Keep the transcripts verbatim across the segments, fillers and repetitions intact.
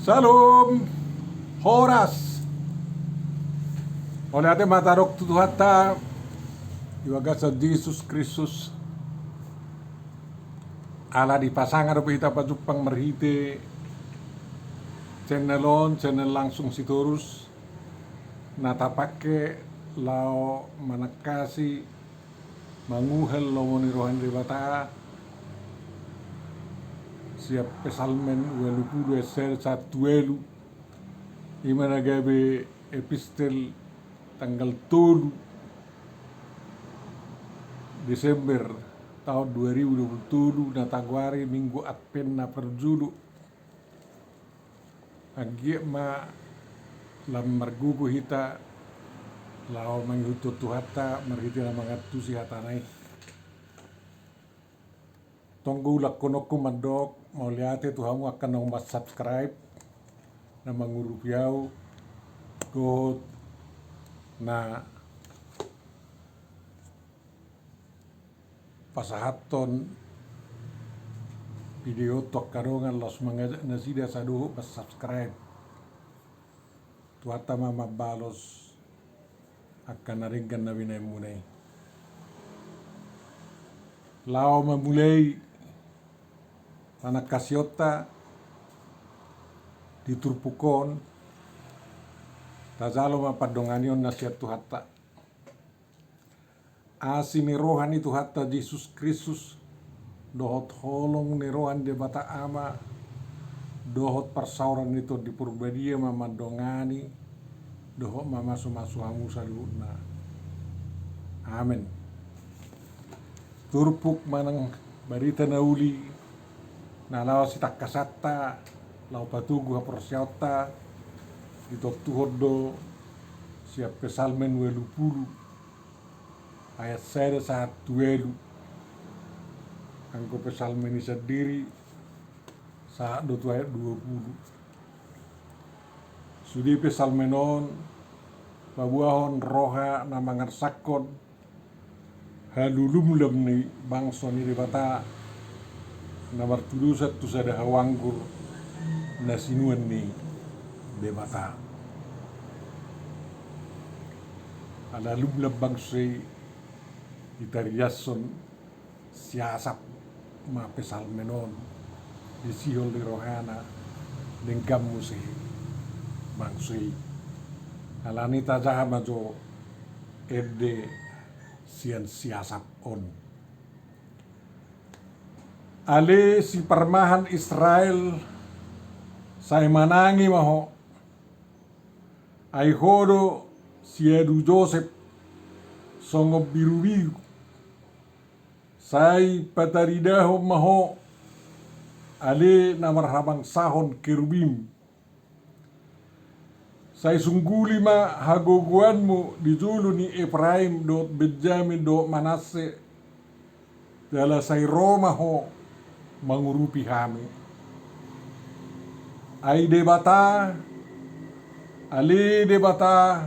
Salom. Horas. Mauliate ma tadok tu Tuhanta di bagasan Jesus Kristus. Ala dipasanga dope hita pajumpang marhite channel on, channel Langsung Sitorus, na tapangke laho manangkasi, manguhal lomo ni roha ni Debata sian Psalmen ualu pulu ayat sada sahat tu ualu. I ma na gabe epistel tanggal tolu Desember taon dua ribu dua pulu tolu, na tagoari Minggu Advent na parjolo. Anggiat ma lam margogo hita laho mangihuthon Tuhanta marhite na mangantusi hatana i. Tong do ulakhononku mandok mauliate tu hamu angka naung mansubscribe, na mangurupi ahu, dohot na pasahathon video on tu angka dongan laos mangajak nasida asa dohot mansubscribe. Tuhanta ma mambalos angka na denggan na binahenmuna i. Laho mamulai panangkasionta di turpuk on, tajalo ma pandonganion na sian Tuhanta. Asi ni roha ni Tuhanta Jesus Kristus, dohot holong ni roha ni Debata Ama, dohot parsaoran ni Tondi Porbadia ma mandongani dohot mamasumasu hamu saluhutna. Amen. Turpuk manang barita na uli na laho sitangkasanta laho patogu haporseaonta ditontuhon do sian Psalmen ualu pulu ayat sada sahat tu ualu. Anggo Psalmen i sandiri sahat do tu ayat dua pulu. Sude Psalmen on paboahon roha na mangarsakkon halulumlam ni bangso ni Debata na martudosan tu sada hau anggur na sinuan ni Debata. Ala lumlam bangso i ditariashon si Asap ma Psalmen on, disihol di rohana, denggan muse bangso i. Alani i tajaha ma jo ende sian si Asap on. Ale siparmahan Israel, sai manangi ma ho. Ai ho do siadu Josep songon birubiru. Sai pataridahon ma ho ale na marhabangsahon kerubim. Sai sungguli ma hagogoanmu di jolo ni Epraim dohot Benjamin dohot Manasse, jala sai ro ma ho mangurupi hami. Ai Debata, ale Debata,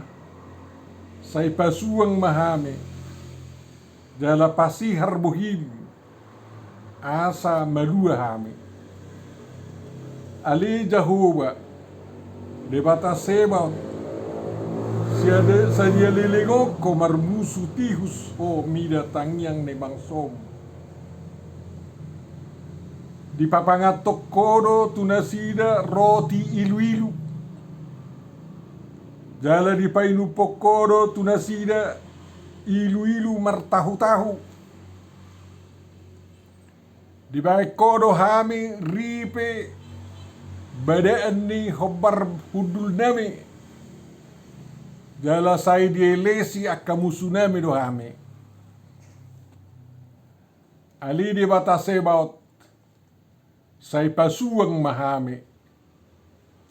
sai pasuang ma hami, jala pasihar bohim, asa malua hami. Ale Jahowa, Debata Sebaot, sai dialelengon ho marmusu tihus ho mida tangiang ni bangsom. Dipapanganhon ho do tu nasida roti iluilu, jala dipainumhon ho do tu nasida iluilu martahutahu. Dibahen ho do hami ripe badaan ni hombar hundulnami, jala sai dielesi angka musunami do hami. Ale Debata Sebaot, sai pasuang ma hami,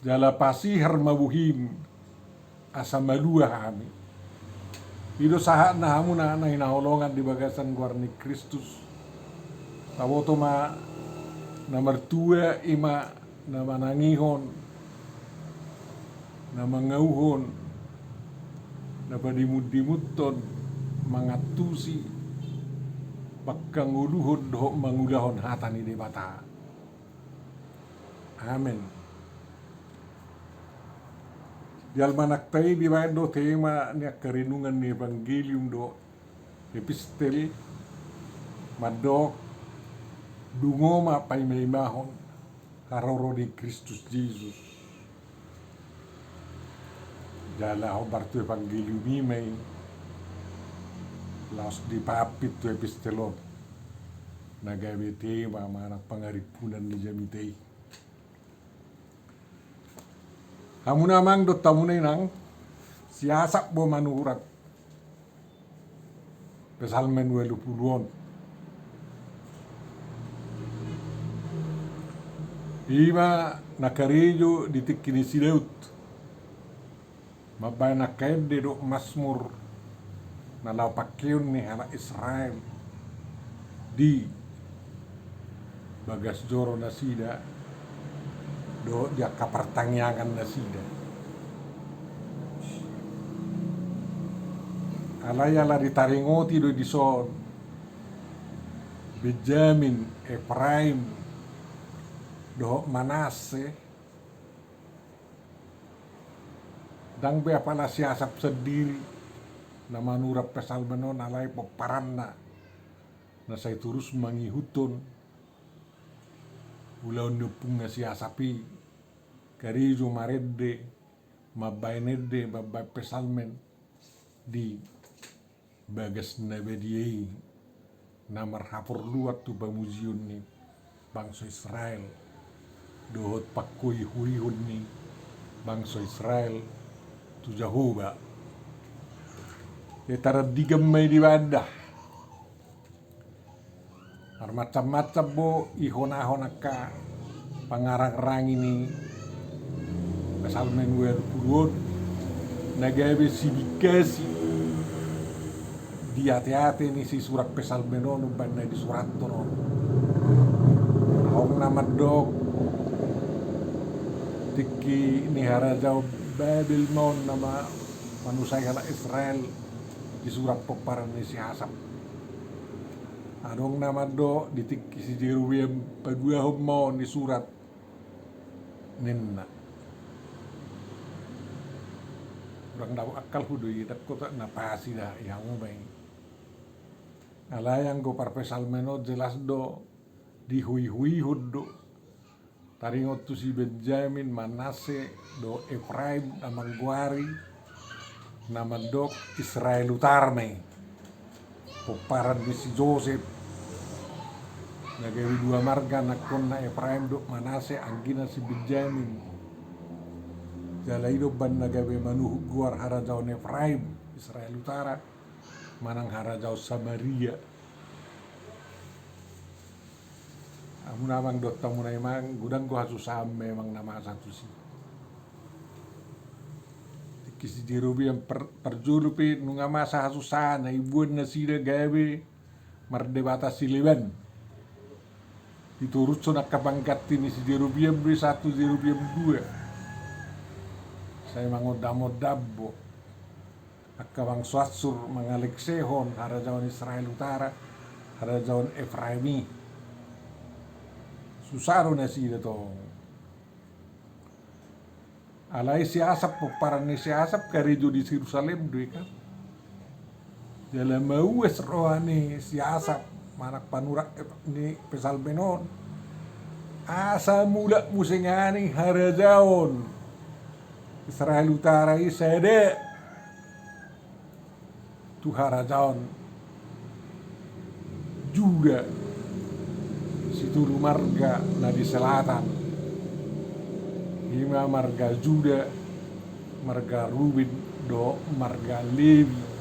jala pasihar ma bohim, asa malua hami. I do sahatna hamu na hinaholongan di bagasan goar ni Kristus. Taboto ma na martua i ma na manangihon, na mangauhon, na padimundimunhon, mangantusi, pangkangoluhon dohot mangulahon hata ni Debata. Amen. Di almanakta i dibaen do tema ni angka renungan ni Evangelium dohot epistel mandok, dungo ma paimaimahon haroro ni Kristus Jesus. Jala hombar tu Evangelium i ma i laos dipampit tu epistel on na gabe tema manang pangarimpunan ni jamita i. Hamuna amang dohot hamuna inang, si Asap do manurat Psalmen ualu pulu on. Ima na karejo di tingki ni si Daud mambaen angka ende dohot masmur na laho pangkeon ni halak Israel di bagas joro nasida dohot di angka partangiangan nasida. Alai ala ditaringoti do dison Benjamin, Efraim dohot Manasse, ndang be apala si Asap sandiri na manurat Psalmen on, alai pomparanna na sai torus mangihuthon ulaon ni ompungna si Asap i, karejo marende, mambaen ende, mambaen Psalmen di bagas na badia i na marhaporluan tu pamujion ni bangso Israel dohot panghoihoihon ni bangso Israel tu Jahowa. Ia tarandigan ma i di banda. Marmacam-macam do ihonahon angka pangarangrangi ni Psalmen ualu pulu on na gabe sibingkasi di ateate ni sisurat Psalmen on umbaen na disurathon on. Adong na mandok tingki ni harajaon Babel ma on na ma-, manusai halak Israel disurat pomparan ni si Asap. Adong na mandok di tingki si Jerobeam paduahon ma on disurat ninna. Hurang dapot akkalhu do i, ndang hutangkas na pasti da i hamu ma i. Alai anggo parpsalmen on jelas do dihoihoihon do. Taringot tu si Benjamin, Manasse dohot Efraim na manggoari na mandok Israel Utara ma i. Pomparan ni si Josep na gabe dua marga, nangkonna Efraim dohot Manasse, anggina si Benjamin. Jala i do umbaen na gabe manuhuk goar harajaon Efraim, Israel Utara, manang harajaon Samaria. Hamuna amang dohot hamuna inang, godang do hasusaan memang na masa tusi. Tingki si Jerobeam par-, parjolo pe nunga masa hasusaan, na iboan nasida gabe mardebata sileban. Ditorushon angka pangganti ni si Jerobeam do i sahat tu Jerobeam dua. Sai mangondamondam do angka bangso Assur mangalengsehon harajaon Israel Utara, harajaon Efraim i. Susa do nasida tong. Alai si Asap, pomparan ni si Asap karejo di Jerusalem do i kan. Jala mauas roha ni si Asap, manang panurat ni Psalmen on, asa mulak muse nangkin harajaon Israel Utara i sada tu harajaon Juda, situlu marga na di selatan. Ima marga Juda, marga Ruben dohot marga Lewi.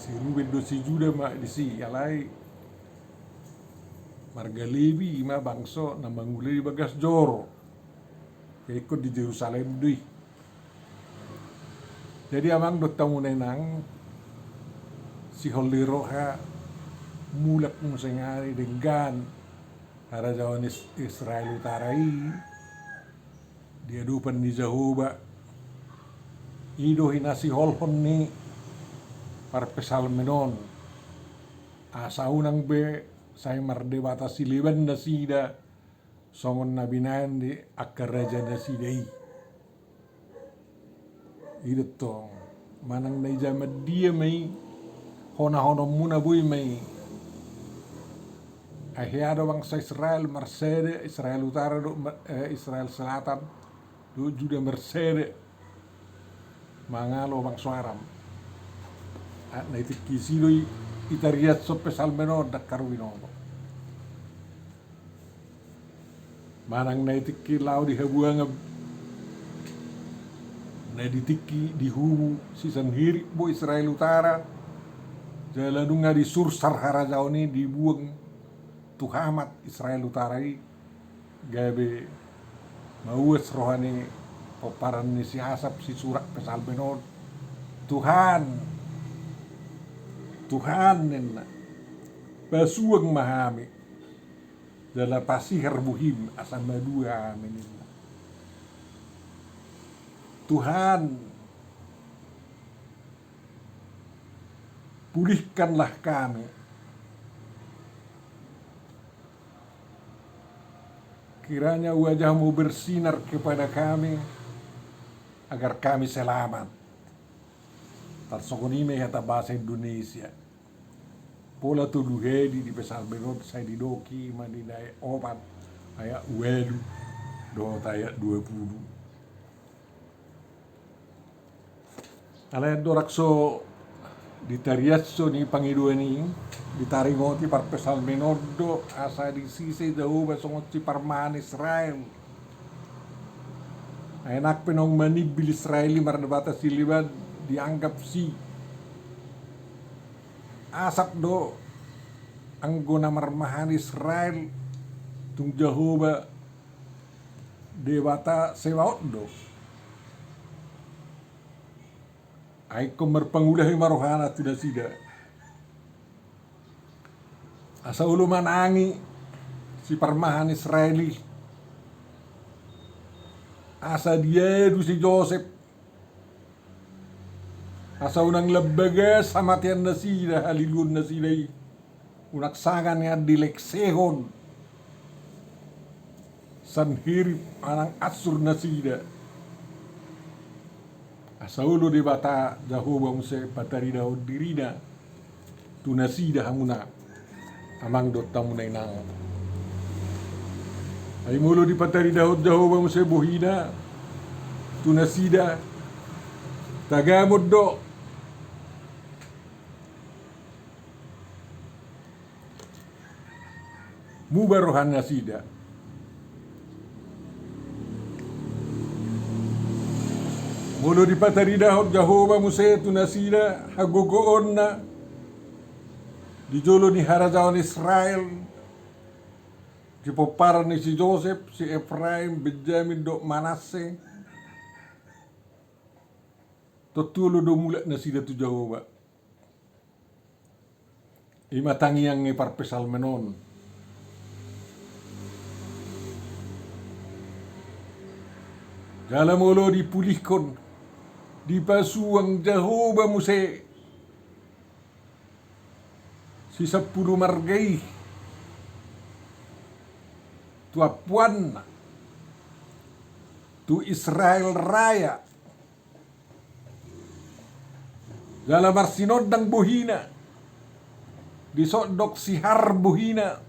Si Ruben dohot si Juda ma disi, alai marga Lewi ima bangso na mangula di bagas joro. Ingkon di Jerusalem do i. Jadi amang dohot hamuna inang, sihol ni roha mulak muse nangkin denggan harajaon Is-, Israel Utara i di adopan ni Jahowa. I do hasiholhon ni parpsalmen on. Asa unang be sai mardebata sileban nasida songon na binaen ni angka raja nasida i. I do tong, manang na i jaman dia ma i, honahononmuna boi ma i. Ai hea do bangsa Israel marsada, Israel Utara dohot ma-, eh, Israel Selatan dohot Juda marsada mangalo bangso Aram. Ai na i tingki i do i, i tariashon Psalmen on, ndang haru binoto. Manang na i tingki laho di habuangan, na i tingki dihubu si Sanherib do Israel Utara, jala nunga disursar harajaon i, dibuang tu Hamat Israel Utara i, gabe mauas roha ni pomparan ni si Asap sisurat Psalmen on. Tuhan, Tuhan ninna, pasuang ma hami, jala pasihar bohim asa madua hami ninna. Tuhan, pulihkanlah kami. Kiranya wajahmu bersinar kepada kami, agar kami selamat. Tarsongon i ma i hata bahasa Indonesia. Pola tolu hali di Psalmen on, sai didok i ma di ayat opat, ayat ualu dohot ayat dua pulu. Alai andorang so ditariashon i pangidoan i, ditaringoti parpsalmen on do asa disise Jahowa songon siparmahan Israel. Ai nang pe naung manimbil Israel i mardebata sileban, dianggap si Asap do anggo na marmahan Israel, tung Jahowa Debata Sebaot do. Ai ingkon marpangulahi ma rohana tu nasida, asa olo manangi siparmahan Israel i, asa diadu si Josep, asa unang lam bagas hamatean nasida, haliluon nasida i. Unang sanga nian dilengsehon Sanherib manang ansur nasida. Asa olo Debata Jahowa muse pataridahon dirina tu nasida, hamuna amang dohot hamuna inang. Ai molo dipataridahon Jahowa muse bohina tu nasida, tagamon do muba roha nasida. Molo dipataridahon Jahowa muse tu nasida hagogoonna di jolo ni harajaon Israel, di pomparan ni si Josep, si Efraim, Benjamin dohot Manasse, tontu olo do mulak nasida tu Jahowa. I ma tangiang ni parpsalmen on. Jala molo dipulihkon, dipasuang Jahowa muse si sampulu marga i tu ampuanna, tu Israel raya. Jala marsinondang bohina, disondok sihar bohina.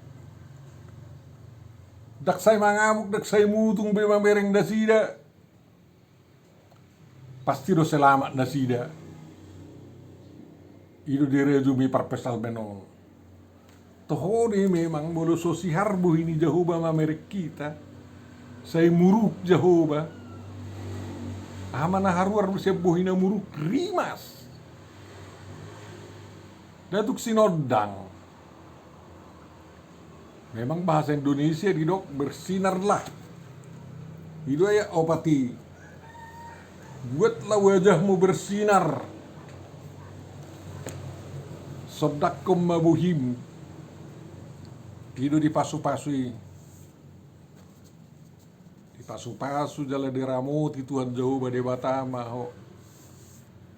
Ndang sai mangamuk, ndang sai mutung be mamereng nasida. Pasti do selamat nasida. I do direjumi parpsalmen on. Toho do i memang, molo so sihar bohi ni Jahowa mamereng hita, sai muruk Jahowa. Aha ma na haruar sian bohi na muruk? Rimas. Nda tung sinondang. Memang bahasa Indonesia didok bersinarlah. I do ayat opat i. Buatlah wajahmu bersinar. Sondanghon ma bohim. I do dipasupasu i. Dipasupasu jala diramoti Tuhan Jahowa Debata ma ho.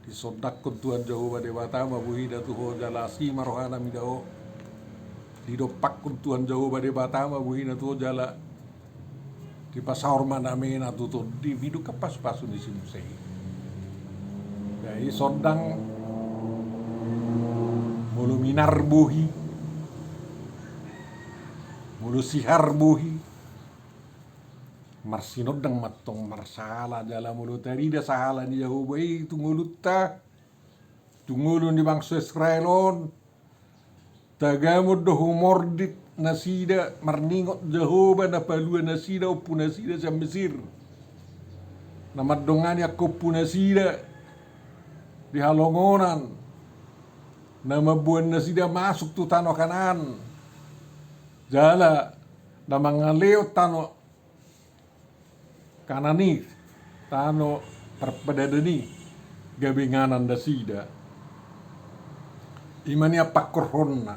Disondanghon Tuhan Jahowa Debata ma bohina tu ho jala asi ma rohana mida ho. Didompakhon Tuhan Jahowa Debata ma bohina tu ho jala dipasaor ma damena tu tondim. I do kan pasupasu ni si muse i. Jadi sondang molo minar bohi, molo sihar bohi, marsinondang ma antong marsahala jala molo tarida sahala ni Jahowa i tu ngolunta, tu ngolu ni bangso Israel on, tagamon do humordit nasida marningot Jahowa na palua nasida ompu nasida sian Mesir, na mandongani angka ompu nasida di halongonan, na mamboan nasida masuk tu tano Kanaan, jala na mangalehon tano Kanaan i, tano parpadanan i, gabe inganan nasida. I ma nian pangkorhonna.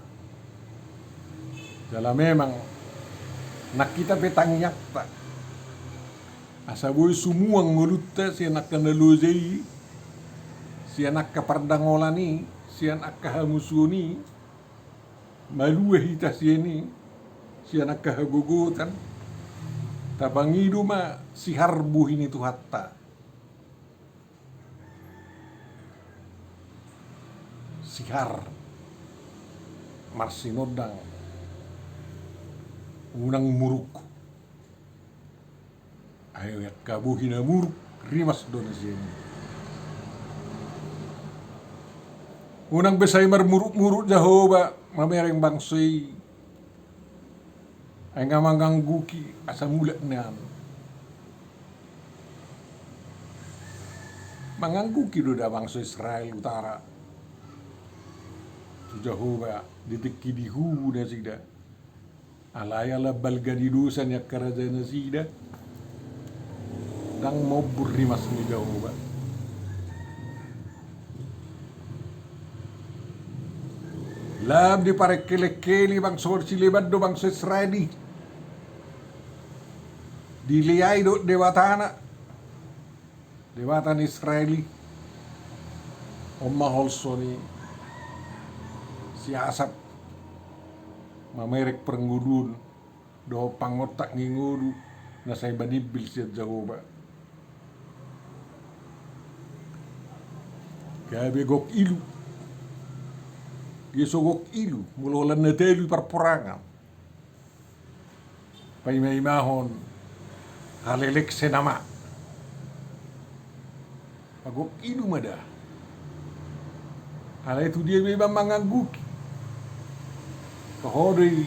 Jala memang nang hita pe tangiangta asa boi sumuang ngolunta sian angka na loja i, sian angka pardangolan i, sian angka hamusuon i, malua hita sian i, sian angka hagogotan. Tapangido ma sihar bohi ni Tuhanta. Sihar marsinondang, unang muruk. Ai angka bohi na muruk, rimas do nasida i. Unang be sai marmuruk-muruk Jahowa mamereng bangso i. Ai nga mangangguhi asa mulak nian. Mangangguhi do da bangso Israel utara tu Jahowa di tingki dihubu nasida. Alai ala balga ni dosa ni angka raja nasida, ndang mombur rimas ni Jahowa. Lam diparengkel-engkeli bangso sileban do bangso Israel i. Dileai do Debatana, Debata ni Israel i. On ma holso ni si Asap mamereng parngoluon dohot pangontak ni ngolu na sai manimbil sian Jahowa. Gabe gok ilu. Dia so gok ilu molo holan na talu i parporangan. Paima-imahon halelek senama. Gok ilu ma da. Alai tu dia be iba mangangguhi. Toho do i.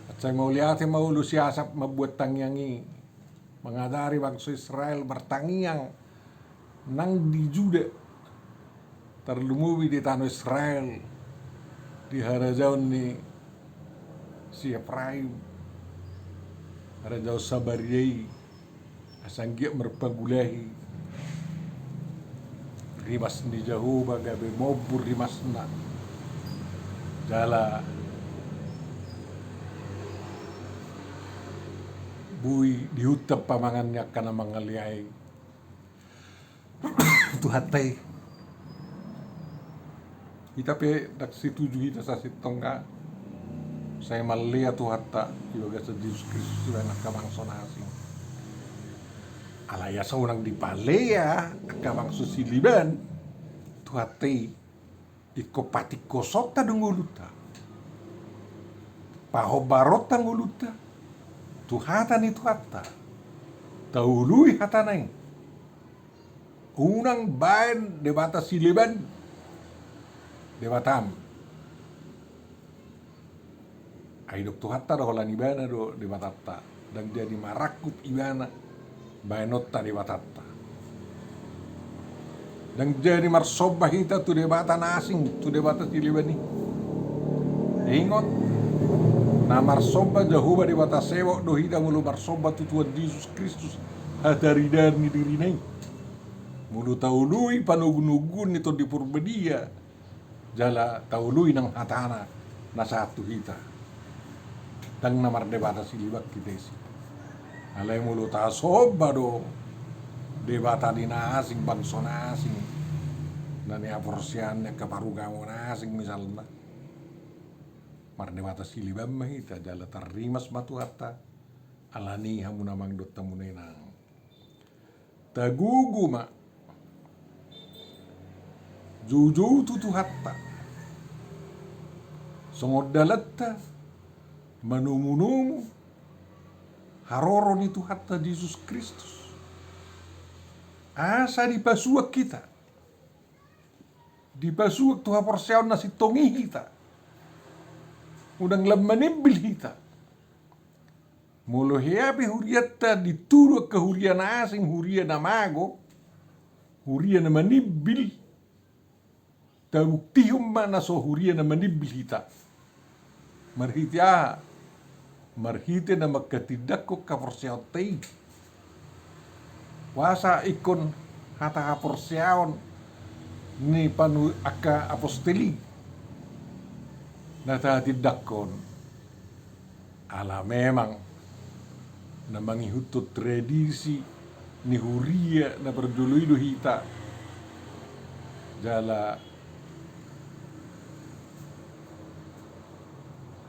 Mansai mauliate ma olo si Asap mambuat tangiang i, mangajari bangso Israel martangiang nang di Juda, tarlumobi di tano Israel, di harajaon ni si Efraim, harajaon Samaria i, asa anggiat marpangulahi rimas ni Jahowa gabe mombur rimasna. Jala boi dihuthon pamangan ni angka na mangaleai Tuhanta i. Hita pe ndang setuju hita sasintongna sai malea Tuhanta di bagasan Jesus Kristus di angka bangso na asing. Alai asa unang dipalea angka bangso sileban Tuhanta i, ingkon patingkosonta do ngolunta, pahombaronta ngolunta tu hata ni Tuhanta. Taului hatana i. Unang baen debata sileban debatam. Ai didok Tuhanta do holan ibana do Debatanta, ndang jadi marangkup ibana baenonta debatanta. Ndang jadi marsomba hita tu debata na asing, tu debata sileban i. Ingot, na marsomba Jahowa Debata Sebaot do hita molo marsomba tu Tuhan Jesus Kristus hataridaan ni dirina i. Molo taului panogunoguon ni Tondi Porbadia, jala taului nang hatana na sahat tu hita. Ndang na mardebata sileban hita disi. Alai molo tasomba do debata ni na asing, bangso na asing, na nihaporseaon ni angka parugamo na asing misalna, mardebata sileban ma hita jala tarrimas ma Tuhanta. Alani i hamu amang dohot hamu inang, tagogo ma joujou tu Tuhanta. Songon dalanta manomunomu haroro ni Tuhanta Jesus Kristus. Asa dipasuak hita. Dipasuak tu haporseaon na sintong i hita. Unang lam manimbil hita. Molo hea pe hurianta ditudu angka huria na asing, huria na mago, huria na manimbil, tabuktihon ma na so huria na manimbil hita. Marhite aha? Marhite na mangkatindangkon haporseaonta i. Boasa ingkon hata haporseaon ni panu-, angka apostel i na tatindangkon? Ala memang na mangihuthon tradisi ni huria na parjolo i do hita. Jala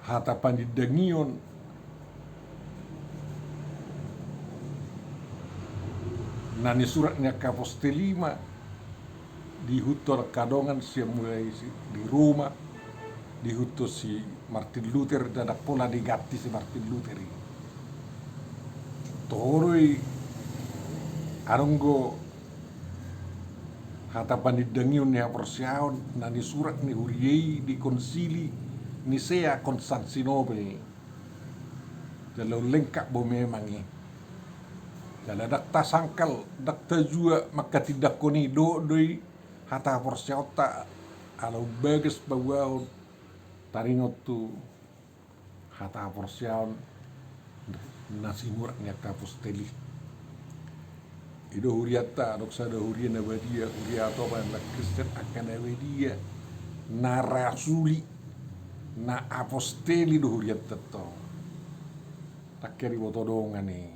hata panindangion na nisurat ni angka apostel i ma diihuthon angka dongan sian mulai si, di Roma, diihuthon si Martin Luther, ndang pola diganti si Martin Luther i. Toho do i adong do hata panindangion ni haporseaon na nisurat ni huria i di konsili Nisea Konstantinopel. Jala lengkap do memang i. Jala ndang tasangkal, ndang tajua mangkatindangkon i, dohot do i hata haporseaonta ala umbagas paboahon taringot tu hata haporseaon na sinurat ni angka apostel i. I do hurianta, adong sada huria na badia, huria na topa na Kristen, angka na badia, na rasuli, na apostel i do hurianta tong. Ndang hea diboto dongan i.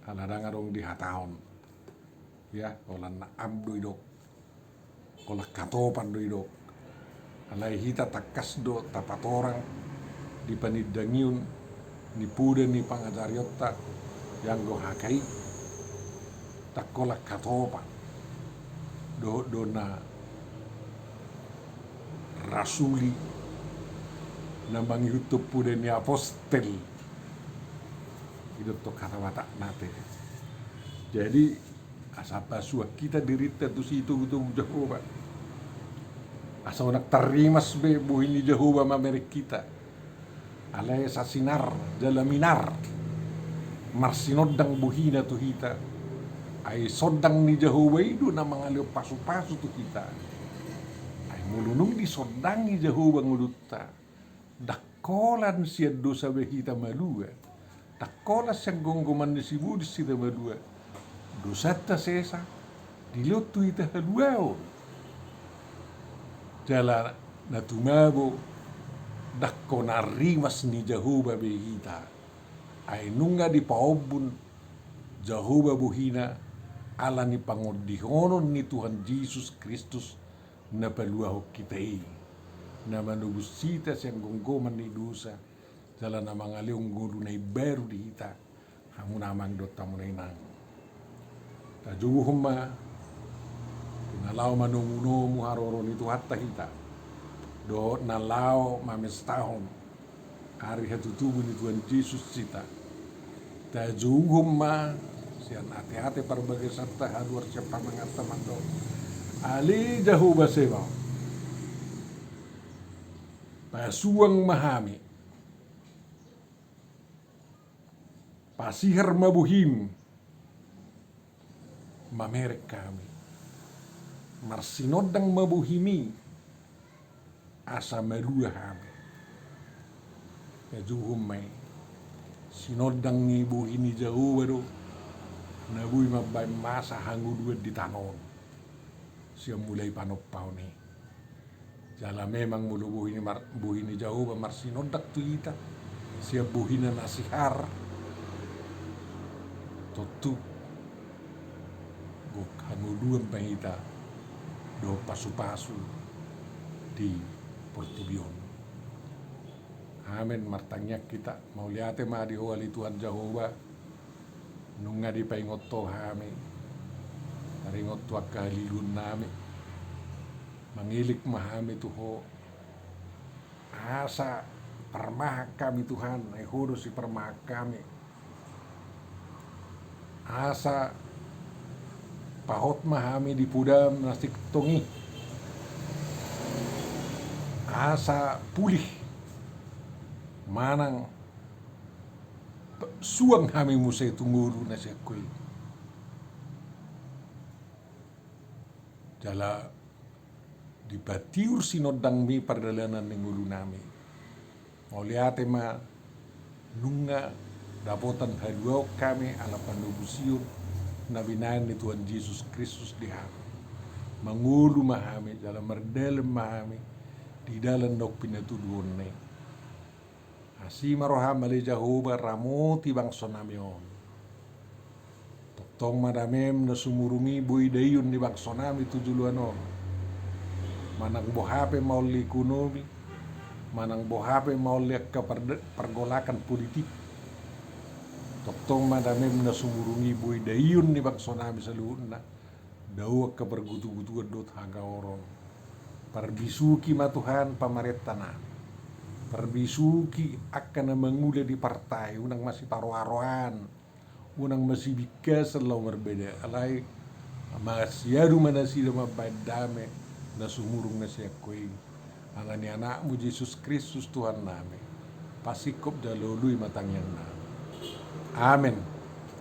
Ala ndang adong dihatahon. Ya, holan na am do idok. Holan hatopan do idok. Alai hita tangkas do tapatorang di panindangion ni poda ni pangajarionta, ianggo H K I. Ndang holan hatopan. Dohot do na rasuli, na mangihuthon poda ni apostel. I do tong hata Batak na te. Jadi, asa pasuak hita dirinta tu si togutogu Jahowa. Asa unang tarrimas be bohi ni Jahowa mamereng hita. Alai sasinar jala minar marsinondang bohina tu hita. Ai sondang ni Jahowa i do na mangalehon pasupasu tu hita. Ai molo nunga disondangi Jahowa ngolunta, ndang holan sian dosa be hita malua. Ndang holan sian gomgoman ni sibodis hita malua. Dosanta sesa dilehon tu hita haluaon. Jala na tumabo, ndang holan rimas ni Jahowa be hita. Ai nunga dipaombun Jahowa bohina ala ni pangondihonon ni Tuhan Jesus Kristus na paluahon hita i, na manobus hita sian gomgoman ni dosa, jala na mangalehon ngolu na imbaru di hita, hamu na amang dohot hamu na inang. Tajouhon ma tu na laho manomunomu haroro ni Tuhanta hita, dohot na laho mamestahon ari hatutubu ni Tuhan Jesus hita. Tajouhon ma sian ateate parbagasanta, haluar sian pamanganta mandok: Ale Jahowa Sebaot, pasuang ma hami. Pasihar ma bohim, mamereng hami. Marsinondang ma bohimi, asa malua hami. Tajouhon ma i, sinondang ni bohi ni Jahowa do na boi mambahen masa hangoluan di tano on sian mulai panompaon i. Jala memang molo bohi ni mar-, bohi ni Jahowa marsinondang tu hita sian bohina na sihar, tontu gok hangoluan ma hita dohot pasupasu di portibi on. Amen. Martangiang hita. Mauliate ma di Ho ale Tuhan Jahowa, nunga dipaingot Ho hami taringot tu angka haliluon nami. Mangelek ma hami tu Ho, asa parmahan hami Tuhan, ai Ho do siparmahan hami. Asa pahot ma hami di podam na sintong i, asa pulih manang suang hami muse tu ngolu na sian Ho i. Jala dipatiur sinondangmi pardalanan ni ngolunami. Mauliate ma nunga dapotan haluaon hami ala panobusion na binahen ni Tuhan Jesus Kristus di hami. Mangolu ma hami jala mardalan ma hami di dalan na pinatuduhonNa i. Asi ma roham ale Jahowa, ramoti bangsonami on. Tongtong ma damem na sumurung i boi daion ni bangsonami tu joloan on. Manang boha pe maol ni ekonomi, manang boha pe maol ni angka parda-, pargolakan politik. Tongtong ma damem na sumurung i boi daion ni bangsonami saluhutna. Dao angka pargutugutuan dohot hagaoron. Parbisuhi ma Tuhan pamarentanami. Parbisuhi angka na mangula di partai, unang masiparoaroan, unang masibingkasan laho marbeda, alai masiadu ma nasida mambahen dame na sumurung na sian Ho i. Ala ni AnakMu Jesus Kristus Tuhannami. Pasingkop jala oloi ma tangiangnami. Amen.